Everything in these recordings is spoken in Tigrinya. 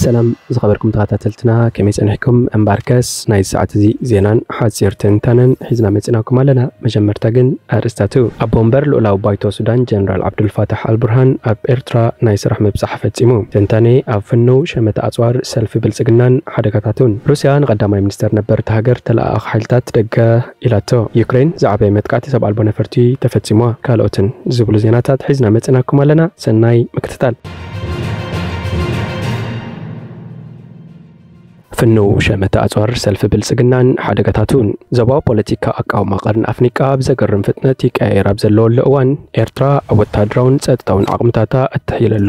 ሰላም ዝኸበርኩም ተኸታተልትና፣ ከመይ ጸኒሕኩም? እምበኣርከስ ናይ ሰዓት እዚ ዜናን ሓጺር ትንታነን ሒዝና መጺናኩም ኣለና። መጀመርታ ግን ኣርእስታቱ። ኣቦ ወንበር ልኡላዊ ባይቶ ሱዳን ጀነራል ዓብዱልፋታሕ ኣልቡርሃን ኣብ ኤርትራ ናይ ስራሕ ምብጻሕ ፈጺሙ። ትንታኔ። ኣብ ፍንው ሸመተ ኣጽዋር ሰልፊ ብልጽግናን ሓደጋታቱን። ሩስያ ንቀዳማይ ሚኒስተር ነበርቲ ሃገር ተለኣኣኽ ሓይልታት ደገ ኢላቶ። ዩክሬን ዝዓበየ መጥቃዕቲ ሰብ ኣልቦ ነፈርቲ ተፈጺምዋ። ካልኦትን ዝብሉ ዜናታት ሒዝና መጺናኩም ኣለና። ሰናይ ምክትታል። ፍንው ሸመተ ኣጽዋር ሰልፊ ብልጽግናን ሓደጋታቱን። ዞባዊ ፖለቲካ ኣቃውማ ቀርኒ ኣፍሪቃ ብዘገርም ፍጥነት ይቀያየር ኣብ ዘለወሉ እዋን፣ ኤርትራ ኣብ ወተሃደራውን ጸጥታውን ዓቕምታታ እትሕይለሉ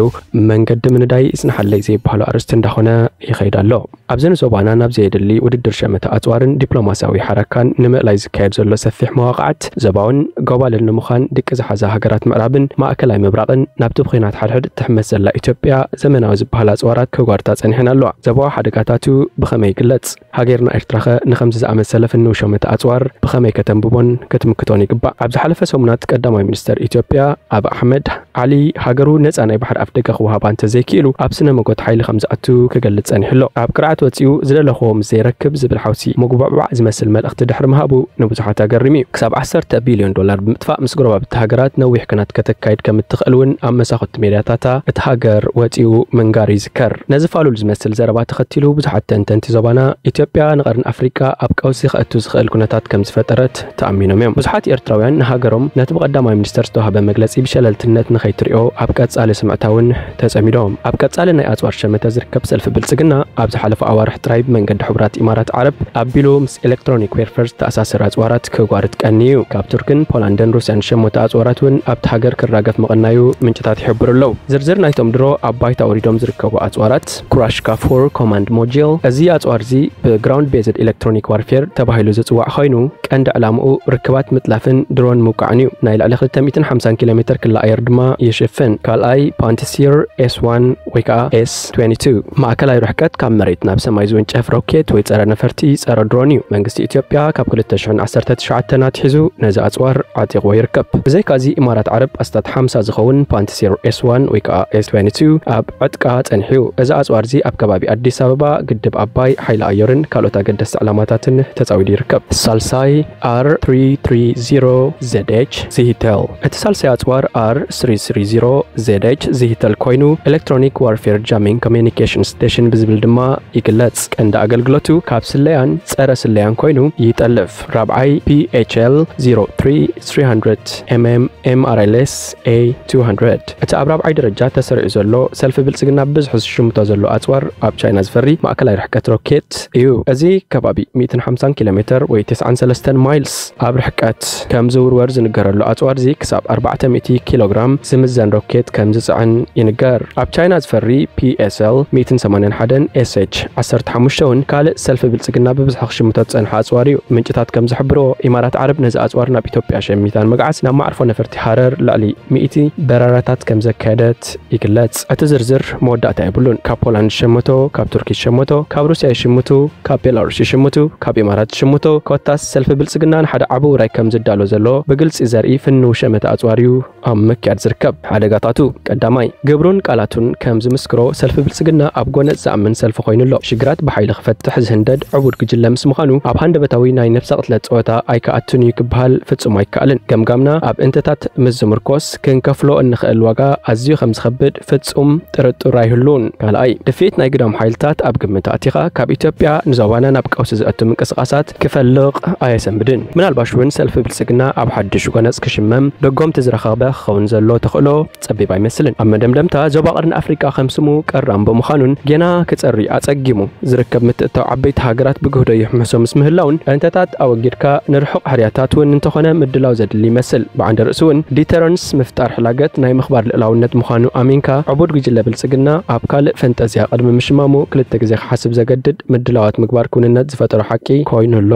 መንገዲ ምንዳይ ይጽንሓለይ ዘይበሃሉ ኣርእስቲ እንዳኾነ ይኸይድ ኣሎ። ኣብዚ ንዞባና ናብ ዘየድሊ ውድድር ሸመተ ኣጽዋርን ዲፕሎማስያዊ ሓራካን ንምእላይ ዝካየድ ዘሎ ሰፊሕ መዋቕዓት፣ ዞባውን ጎባልን ንምዃን ድቂ ዝሓዛ ሃገራት ምዕራብን ማእከላይ ምብራቕን ናብቲ ብኹናት ሓድሕድ እትሕመስ ዘላ ኢትዮጵያ ዘመናዊ ዝበሃል ኣጽዋራት ከጓርታ ጸኒሐን ኣለዋ። ዞባዊ ሓደጋታቱ ብኸመይ ይግለጽ? ሃገርና ኤርትራኸ ንኸምዚ ዝኣመሰለ ፍንው ሸመተ ኣጽዋር ብኸመይ ከተንብቦን ክትምክቶን ይግባእ? ኣብ ዝሓለፈ ሰሙናት ቀዳማይ ሚኒስተር ኢትዮጵያ ኣብ ኣሕመድ ዓሊ ሃገሩ ነጻ ናይ ባሕሪ ኣፍደገ ክወሃባ እንተዘይክኢሉ ኣብ ስነ መጎት ሓይሊ ከም ዝኣቱ ክገልጽ ጸኒሑ ኣሎ። ኣብ ቅርዓት ወጺኡ ዝደለኽዎ ምስ ዘይረክብ ዝብል ሓውሲ መጉባዕባዕ ዝመስል መልእኽቲ ድሕሪ ምሃቡ ንብዙሓት ኣገሪሙ እዩ። ክሳብ ዓሰርተ ቢልዮን ዶላር ብምጥፋእ ምስ ጎረባብቲ ሃገራት ነዊሕ ኩናት ከተካይድ ከም እትኽእል እውን ኣብ መሳኹቲ ሜድያታታ እቲ ሃገር ወጺኡ ምንጋሩ ይዝከር። ነዚ ፋሉል ዝመስል ዘረባ ተኸቲሉ ብዙሓት ተንተንቲ ዞባና ኢትዮጵያ ንቐርኒ ኣፍሪቃ ኣብ ቀውሲ ከእቱ ዝኽእል ኩነታት ከም ዝፈጠረት ተኣሚኖም እዮም። ብዙሓት ኤርትራውያን ንሃገሮም ነቲ ብቐዳማይ ሚኒስተር ዝተዋህበ መግለጺ ብሸለልትነት ንኸይትሪኦ ኣብ ቀጻሊ ስምዕታ እውን ተጸሚዶም። ኣብ ቀጻሊ ናይ ኣጽዋር ሸመተ ዝርከብ ሰልፊ ብልጽግና ኣብ ዝሓለፈ ኣዋርሕ ጥራይ ብመንገዲ ሕቡራት ኢማራት ዓረብ ኣቢሉ ምስ ኤሌክትሮኒክ ዌርፌር ዝተኣሳሰረ ኣጽዋራት ክጓርት ቀንዩ እዩ። ካብ ቱርክን ፖላንድን ሩስያን ሸሞተ ኣጽዋራት እውን ኣብቲ ሃገር ክራገፍ ምቕናዩ ምንጭታት ይሕብሩ ኣለዉ። ዝርዝር ናይቶም ድሮ ኣብ ባይታ ወሪዶም ዝርከቡ ኣጽዋራት ክራሽ ካፎር ኮማንድ ሞጁል። እዚ ኣጽዋር እዚ ብግራውንድ ቤዝድ ኤሌክትሮኒክ ዋርፌር ተባሂሉ ዝጽዋዕ ኮይኑ ቀንዲ ዕላምኡ ርክባት ምጥላፍን ድሮን ምውቃዕን እዩ። ናይ ልዕሊ ክልተ ሚእትን ሓምሳን ኪሎ ሜትር ክሊ ኣየር ድማ ይሽፍን። ካልኣይ ፓንትሲር ኤስ ዋን ወይ ከዓ ኤስ ትዌንቲ ቱ። ማእከላይ ርሕቀት ካብ መሬት ናብ ሰማይ ዝውንጨፍ ሮኬት ወይ ጸረ ነፈርቲ ጸረ ድሮን እዩ። መንግስቲ ኢትዮጵያ ካብ ክልተ ሽሕን ዓሰርተ ትሽዓተን ኣትሒዙ ነዚ ኣጽዋር ዓጢቕዎ ይርከብ። ብዘይካዚ ኢማራት ዓረብ ኣስታት ሓምሳ ዝኸውን ፓንትሲር ኤስ ዋን ወይ ከዓ ኤስ ትዌንቲ ቱ ኣብ ዕጥቃ ጸኒሑ እዩ። እዚ ኣጽዋር እዚ ኣብ ከባቢ ኣዲስ ኣበባ፣ ግድብ ኣባይ፣ ሓይሊ ኣየርን ካልኦት ኣገደስቲ ዕላማታትን ተጻዊዱ ይርከብ። ሳልሳይ ኣር ትሪ ትሪ ዚሮ ዜድ ኤች ዚሂተል። እቲ ሳልሳይ ኣጽዋር ኣር ትሪ ትሪ ዚሮ ዜድ ኤች ዚሂተል ኮይኑ ኤሌክትሮኒክ ዋርፌር ጃሚንግ ኮሚኒኬሽን ስቴሽን ብዝብል ድማ ይግለጽ። ቀንዲ ኣገልግሎቱ ካብ ስለያን ጸረ ስለያን ኮይኑ ይጠልፍ። ራብዓይ ፒ ኤች ኤል ዜሮ ትሪ ትሪ ሃንድረድ ኤም ኤም ኤም ኣር ኤል ኤስ ኤ ቱ ሃንድረድ። እቲ ኣብ ራብዓይ ደረጃ ተሰሪዑ ዘሎ ሰልፊ ብልጽግና ብብዝሒ ዝሽምቶ ዘሎ ኣጽዋር ኣብ ቻይና ዝፈሪ ማእከላይ ርሕቀት ሮኬት እዩ። እዚ ከባቢ ሚእትን ሓምሳን ኪሎ ሜትር ወይ ተስዓን ሰለስተን ማይልስ ኣብ ርሕቀት ከም ዝውርወር ዝንገረሉ ኣጽዋር እዚ ክሳብ ኣርባዕተ ሚእቲ ኪሎ ግራም ዝምዘን ሮኬት ከም ዝጽዕን ይንገር። ኣብ ቻይና ዝፈሪ ፒ ኤስ ኤል ሚእትን ሰማንያን ሓደን ኤስ ኤች ዓሰርተ ሓሙሽተ እውን ካልእ ሰልፊ ብልጽግና ብብዝሒ ክሽምቶ ዝጸንሐ ኣጽዋር እዩ። ምንጭታት ከም ዝሕብርዎ፣ ኢማራት ዓረብ ነዚ ኣጽዋር ናብ ኢትዮጵያ ሸሚታ ንምግዓዝ ናብ መዓርፎ ነፈርቲ ሃረር ልዕሊ ሚእቲ በረራታት ከም ዘካየደት ይግለጽ። እቲ ዝርዝር መወዳእታ የብሉን። ካብ ፖላንድ ዝሸመቶ፣ ካብ ቱርኪ ዝሸመቶ፣ ካብ ሩስያ ይሽምቱ፣ ካብ ቤላሩስ ይሽምቱ፣ ካብ ኢማራት ይሽምቱ፣ ኮታስ ሰልፊ ብልጽግና ንሓደ ዓቢ ውራይ ከም ዝዳሎ ዘሎ ብግልጺ ዘርኢ ፍንው ሸመተ ኣጽዋር እዩ ኣብ ምክያድ ዝርከብ። ሓደጋታቱ። ቀዳማይ፣ ግብሩን ቃላቱን ከም ዝምስክሮ ሰልፊ ብልጽግና ኣብ ጎነጽ ዝኣምን ሰልፊ ኮይኑ ኣሎ። ሽግራት ብሓይሊ ክፈትሕ ዝህንደድ ዕቡድ ጉጅለ ምስ ምዃኑ ኣብ ሃንደበታዊ ናይ ነብሰ ቅትለት ጸወታ ኣይከኣቱን እዩ ክበሃል ፍጹም ኣይከኣልን። ገምጋምና ኣብ እንተታት ምስ ዝምርኮስ ክንከፍሎ እንኽእል ዋጋ ኣዝዩ ከም ዝኸብድ ፍጹም ጥርጥር ኣይህሉን። ካልኣይ፣ ድፍኢት ናይ ግዳም ሓይልታት ኣብ ግምት ኣእቲኻ ካብ ኢትዮጵያ ንዞባና ናብ ቀውሲ ዘእቱ ምንቅስቓሳት ክፈልቕ ኣየሰንብድን። ምናልባሽ እውን ሰልፊ ብልጽግና ኣብ ሓድሽ ጎነጽ ክሽመም ደጎምቲ ዝረኸበ ክኸውን ዘሎ ተኽእሎ ጸቢብ ኣይመስልን። ኣብ መደምደምታ ዞባ ቀርኒ ኣፍሪቃ ከም ስሙ ቀራን ብምዃኑን ጌና ክጸሪ ኣጸጊሙ ዝርከብ ምትእትታው ዓበይቲ ሃገራት ብግህዶ ይሕምሶ ምስ ምህላውን እንተታት ኣወጊድካ ንርሑቕ ሕርያታት እውን እንተኾነ ምድላው ዘድሊ ይመስል። ብዓንደ ርእሲ እውን ዲተረንስ ምፍጣር ሕላገት ናይ ምኽባር ልእላውነት ምዃኑ ኣሚንካ ዕቡድ ጉጅለ ብልጽግና ኣብ ካልእ ፈንጠዝያ ቅድሚ ምሽማሙ ክልተ ግዜ ክሓስብ ዘገድድ ምድላዋት ምግባር ክውንነት ዝፈጠሮ ሓቂ ኮይኑ ኣሎ።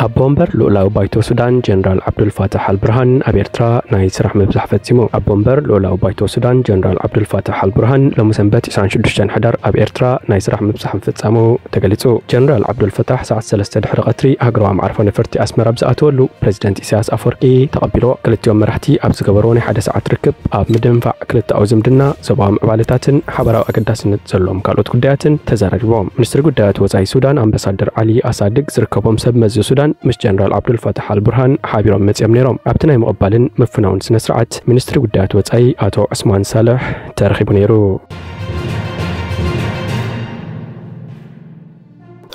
ኣቦ ወንበር ልኡላዊ ባይቶ ሱዳን ጀነራል ዓብዱልፋታሕ ኣልብርሃን ኣብ ኤርትራ ናይ ስራሕ ምብዛሕ ፈጺሙ። ኣቦ ወንበር ልኡላዊ ባይቶ ሱዳን ጀነራል ዓብዱልፋታሕ ኣልብርሃን ሎሚ ሰንበት ዕስራን ሽዱሽተን ሕዳር ኣብ ኤርትራ ናይ ስራሕ ምብዛሕ ምፍጻሙ ተገሊጹ። ጀነራል ዓብዱልፈታሕ ሰዓት ሰለስተ ድሕሪ ቀትሪ ሃገራዊ መዓርፎ ነፈርቲ ኣስመራ ኣብ ዝኣተወሉ ፕሬዚደንት ኢሳያስ ኣፈወርቂ ተቐቢልዎ። ክልቲኦም መራሕቲ ኣብ ዝገበርዎ ናይ ሓደ ሰዓት ርክብ ኣብ ምድንፋዕ ክልተኣዊ ዝምድና፣ ዞባዊ ምዕባለታትን ሓበራዊ ኣገዳስነት ዘለዎም ካልኦት ጉዳያትን ተዘራሪቦም። ሚኒስትሪ ጉዳያት ወጻኢ ሱዳን ኣምባሳደር ዓሊ ኣሳድግ ዝርከቦም ሰብ መዚ ሱዳን ምስ ጀነራል ዓብዱልፋታሕ ኣልቡርሃን ሓቢሮም መጺኦም ነይሮም። ኣብቲ ናይ ምቕባልን ምፍናውን ስነ ስርዓት ሚኒስትሪ ጉዳያት ወጻኢ ኣቶ ዑስማን ሳልሕ ተረኺቡ ነይሩ።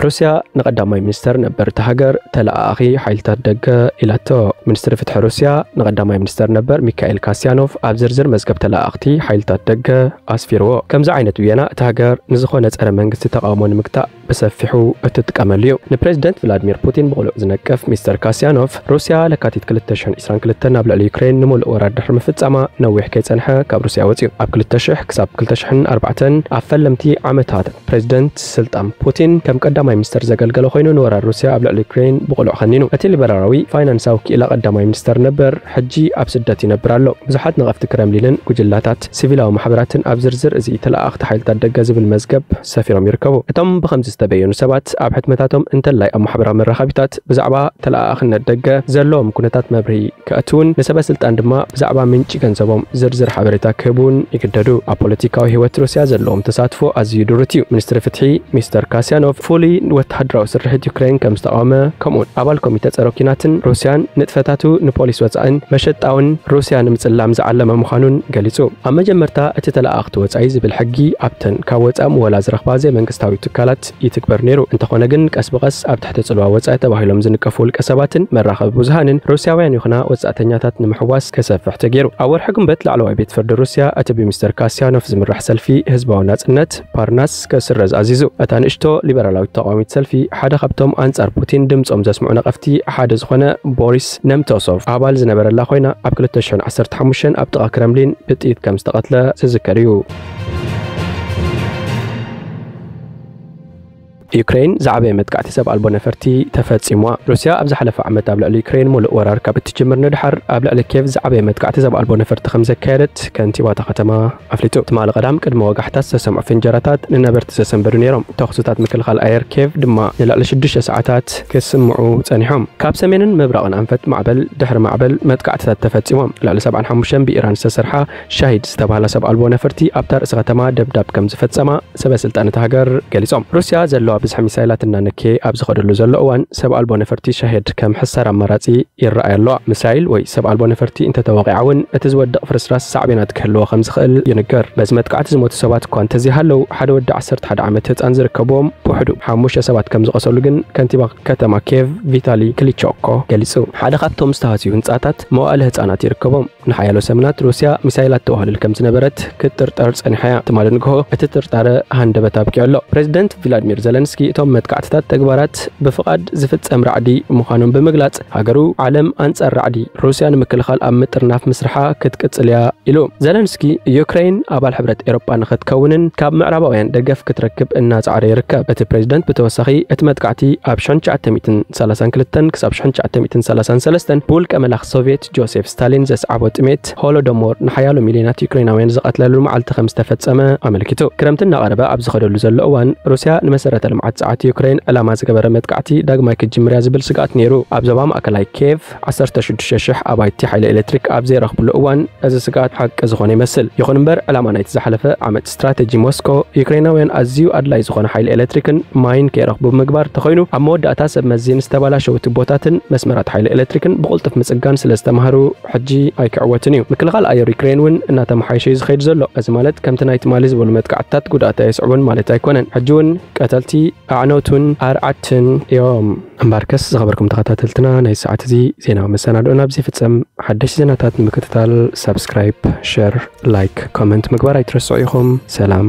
ሩስያ ንቐዳማይ ሚኒስተር ነበር እታ ሃገር ተለኣኣኺ ሓይልታት ደገ ኢላቶ። ሚኒስትሪ ፍትሒ ሩስያ ንቐዳማይ ሚኒስተር ነበር ሚካኤል ካስያኖቭ ኣብ ዝርዝር መዝገብ ተለኣኣኽቲ ሓይልታት ደገ ኣስፊርዎ። ከምዚ ዓይነት ብየና እታ ሃገር ንዝኾነ ጸረ መንግስቲ ተቓውሞ ንምግታእ ብሰፊሑ እትጥቀመሉ እዩ። ንፕሬዚደንት ቭላድሚር ፑቲን ብቕሉዕ ዝነቅፍ ሚስተር ካስያኖቭ፣ ሩስያ ለካቲት ክልተ ሽሕን ዕስራን ክልተን ኣብ ልዕሊ ዩክሬን ንምሉእ ወራር ድሕሪ ምፍጻማ ነዊሕ ከይጸንሐ ካብ ሩስያ ወጺኡ። ኣብ ክልተ ሽሕ ክሳብ ክልተ ሽሕን ኣርባዕተን ኣብ ፈለምቲ ዓመታት ፕሬዚደንት ስልጣን ፑቲን ከም ቀዳማይ ሚኒስተር ዘገልገለ ኮይኑ ንወራር ሩስያ ኣብ ልዕሊ ዩክሬን ብቕሉዕ ኸኒኑ። እቲ ሊበራላዊ ፋይናንሳዊ ክኢላ ቀዳማይ ሚኒስተር ነበር ሕጂ ኣብ ስደት ይነብር ኣሎ። ብዙሓት ነቐፍቲ ክረምሊንን ጉጅላታት ሲቪላዊ ማሕበራትን ኣብ ዝርዝር እዚ ተለኣኣኽቲ ሓይልታት ደገ ዝብል መዝገብ ሰፊሮም ይርከቡ። እቶም ብኸምዚ ዝተበየኑ ሰባት ኣብ ሕትመታቶም እንተላይ ኣብ ማሕበራዊ መራኸቢታት ብዛዕባ ተለኣኣኽነት ደገ ዘለዎም ኩነታት መብርሂ ከእትውን ንሰበ ስልጣን ድማ ብዛዕባ ምንጪ ገንዘቦም ዝርዝር ሓበሬታ ክህቡን ይግደዱ። ኣብ ፖለቲካዊ ህይወት ሩስያ ዘለዎም ተሳትፎ ኣዝዩ ድሩት እዩ። ሚኒስትሪ ፍትሒ ሚስተር ካስያኖቭ ፍሉይ ወተሃደራዊ ስርሒት ዩክሬን ከም ዝተቓወመ ከምኡውን ኣባል ኮሚተ ጸረ ኲናትን ሩስያን ንጥፈታቱ ንፖሊስ ወጻእን መሸጣውን ሩስያ ንምጽላም ዝዓለመ ምዃኑን ገሊጹ። ኣብ መጀመርታ እቲ ተለኣኣኽቲ ወጻኢ ዝብል ሕጊ ኣብተን ካብ ወጻኢ ምወላ ዝረኽባ ዘይመንግስታዊ ትካላት ይትግበር ነይሩ። እንተኾነ ግን ቀስ ብቐስ ኣብ ትሕቲ ጽልዋ ወጻኢ ተባሂሎም ዝንቀፉ ውልቀ ሰባትን መራኸቢ ብዙሃንን ሩስያውያን ይኹና ወጻእተኛታት ንምሕዋስ ከሰፍሕ ተገይሩ። ኣብ ወርሒ ግንቦት ላዕለዋይ ቤት ፍርዲ ሩስያ እቲ ብሚስተር ካስያኖፍ ዝምራሕ ሰልፊ ህዝባዊ ናጽነት ፓርናስ ከስረዝ ኣዚዙ። እታ ንእሽቶ ሊበራላዊት ተቓዋሚት ሰልፊ ሓደ ካብቶም ኣንጻር ፑቲን ድምጾም ዘስምዑ ነቐፍቲ ሓደ ዝኾነ ቦሪስ ነምቶሶቭ ኣባል ዝነበረላ ኮይና ኣብ ክልተ ሽሕን ዓሰርተ ሓሙሽተን ኣብ ጥቓ ክረምሊን ብጥይት ከም ዝተቐትለ ዝዝከር እዩ። ዩክሬን ዝዓበየ መጥቃዕቲ ሰብ ኣልቦ ነፈርቲ ተፈጺምዋ። ሩስያ ኣብ ዝሓለፈ ዓመት ኣብ ልዕሊ ዩክሬን ሙሉእ ወራር ካብ እትጅምር ንድሓር ኣብ ልዕሊ ኬቭ ዝዓበየ መጥቃዕቲ ሰብ ኣልቦ ነፈርቲ ከም ዘካየደት ከንቲባ እታ ከተማ ኣፍሊጡ። ትማሊ ቀዳም ቅድሚ ወጋሕታ ዝተሰምዑ ፍንጀራታት ንነበርቲ ዘሰንበዱ ነይሮም። ተኹስታት ምክልኻል ኣየር ኬቭ ድማ ንልዕሊ ሽዱሽተ ሰዓታት ክስምዑ ጸኒሖም። ካብ ሰሜንን ምብራቕን ኣንፈት ማዕበል ድሕሪ ማዕበል መጥቃዕትታት ተፈጺሞም። ልዕሊ ሰብዓን ሓሙሽተን ብኢራን ዝተሰርሓ ሻሂድ ዝተባህላ ሰብ ኣልቦ ነፈርቲ ኣብታ ርእሲ ከተማ ደብዳብ ከም ዝፈጸማ ሰበ ስልጣን እታ ሃገር ገሊጾም። ሩስያ ዘለዋ ብዝሒ ሚሳይላት እናነከየ ኣብ ዝኸደሉ ዘሎ እዋን ሰብ ኣልቦ ነፈርቲ ሻሄድ ከም ሕሳር ኣማራጺ ይረኣይ ኣለዋ። ሚሳይል ወይ ሰብ ኣልቦ ነፈርቲ እንተተወቒዓ እውን እቲ ዝወድቕ ፍርስራስ ሳዕቤናት ክህልዎ ከም ዝኽእል ይንገር። በዚ መጥቃዕቲ ዝሞቱ ሰባት እኳ እንተዘይሃለዉ ሓደ ወዲ ዓሰርተ ሓደ ዓመት ህጻን ዝርከብዎም ብውሕዱ ሓሙሽተ ሰባት ከም ዝቐሰሉ ግን ከንቲባ ከተማ ኬቭ ቪታሊ ክሊቸኮ ገሊጹ። ሓደ ካብቶም ዝተሃስዩ ህንጻታት መዋእለ ህጻናት ይርከቦም። ንሓያሎ ሰሙናት ሩስያ ሚሳይላት ተዋህልል ከም ዝነበረት ክትጥርጠር ጸኒሓ እያ። ትማሊ ንግሆ እቲ ጥርጣረ ሃንደበት ኣብቂዑ ኣሎ። ፕሬዚደንት ቪላድሚር ዘለንስኪ እቶም መጥቃዕትታት ተግባራት ብፍቓድ ዝፍጸም ራዕዲ ምዃኖም ብምግላጽ፣ ሃገሩ ዓለም ኣንጻር ራዕዲ ሩስያ ንምክልኻል ኣብ ምጥርናፍ ምስርሓ ክትቅጽል እያ ኢሉ። ዘለንስኪ ዩክሬን ኣባል ሕብረት ኤሮጳ ንኽትከውንን ካብ ምዕራባውያን ደገፍ ክትረክብ እናጻዕረ ይርከብ። እቲ ፕሬዚደንት ብተወሳኺ እቲ መጥቃዕቲ ኣብ ሽሕን ትሽዓተ ሚእትን ሰላሳን ክልተን ክሳብ ሽሕን ትሽዓተ ሚእትን ሰላሳን ሰለስተን ብውልቀ መላኽ ሶቪየት ጆሴፍ ስታሊን ዘስዓቦ ጥሜት ሆሎዶሞር ንሓያሎ ሚልዮናት ዩክሬናውያን ዝቐትለሉ መዓልቲ ከም ዝተፈጸመ ኣመልኪቱ። ክረምቲ እናቐረበ ኣብ ዝኸደሉ ዘሎ እዋን ሩስያ ንመሰረተ ልምዓት ጸዓት ዩክሬን ዕላማ ዝገበረ መጥቃዕቲ ዳግማይ ክትጅምር እያ ዝብል ስግኣት ነይሩ። ኣብ ዞባ ማእከላይ ኬቭ ዓሰርተ ሽዱሽተ ሽሕ ኣባይቲ ሓይሊ ኤሌክትሪክ ኣብ ዘይረኽብሉ እዋን እዚ ስግኣት ሓቂ ዝኾነ ይመስል። ይኹን እምበር ዕላማ ናይቲ ዝሓለፈ ዓመት ስትራተጂ ሞስኮ ዩክሬናውያን ኣዝዩ ኣድላይ ዝኾነ ሓይሊ ኤሌክትሪክን ማይን ከይረኽቡ ምግባር ተኾይኑ ኣብ መወዳእታ ሰብ መዚ ንዝተባላሸዉ ቱቦታትን መስመራት ሓይሊ ኤሌክትሪክን ብቕልጡፍ ምጽጋን ስለ ዝተማህሩ ሕጂ ኣይክዕወትን እዩ። ምክልኻል ኣየር ዩክሬን እውን እናተመሓየሸ እዩ ዝኸይድ ዘሎ። እዚ ማለት ከምቲ ናይ ትማሊ ዝበሉ መጥቃዕትታት ጉድኣት ኣየስዕቡን ማለት ኣይኮነን። ሕጂ እውን ቀተልቲ ኣዕነውቱን ኣርዓድትን እዮም። እምበኣርከስ ዝኸበርኩም ተኸታተልትና ናይ ሰዓት እዚ ዜናዊ መሰናድኦና ኣብዚ ይፍጸም። ሓደሽቲ ዜናታት ንምክትታል ሳብስክራይብ፣ ሸር፣ ላይክ፣ ኮመንት ምግባር ኣይትረስዑ ኢኹም። ሰላም።